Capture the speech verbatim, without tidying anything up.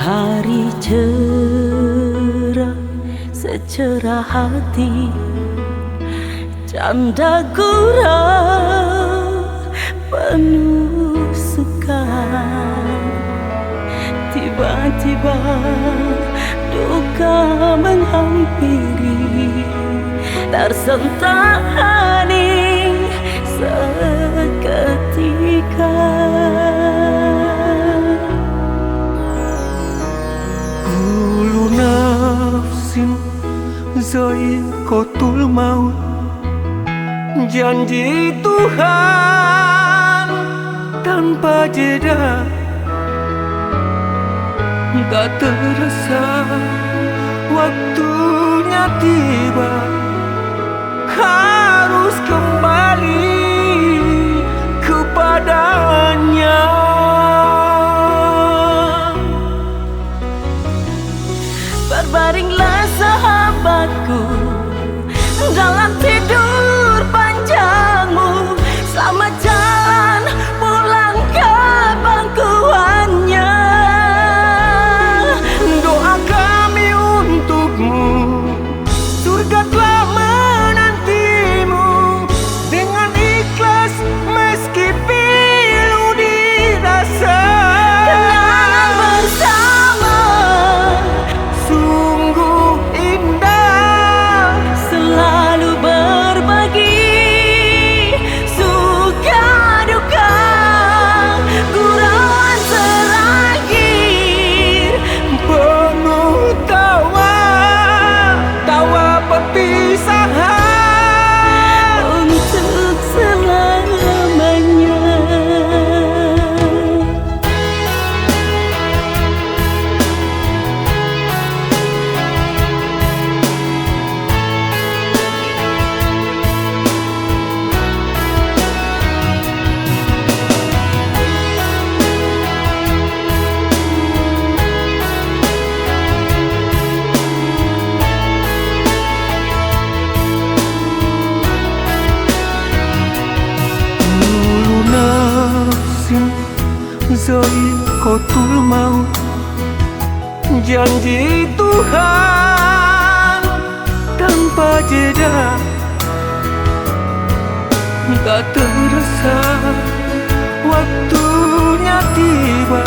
Hari cerah secerah hati, canda gurau penuh suka. Tiba-tiba duka menghampiri, tersentak hening seketika. Kullu nafsin za'iqatul maut. Janji Tuhan tanpa jeda, tak terasa waktunya tiba, harus kembali kepada-Nya. Berbaringlah sahabatku dalam tidur panjangmu, selamat jalan pulang ke pangkuannya. Doa kami untukmu, surga telah menantimu dengan ikhlas meski pilu dirasa. Kenangan bersama sungguh indah, selalu berbagi suka duka, gurauan terakhir penuh tawa, tawa perpisahan untuk selamanya. Kullu nafsin za'iqatul maut. Janji Tuhan tanpa jeda, tak terasa waktunya tiba,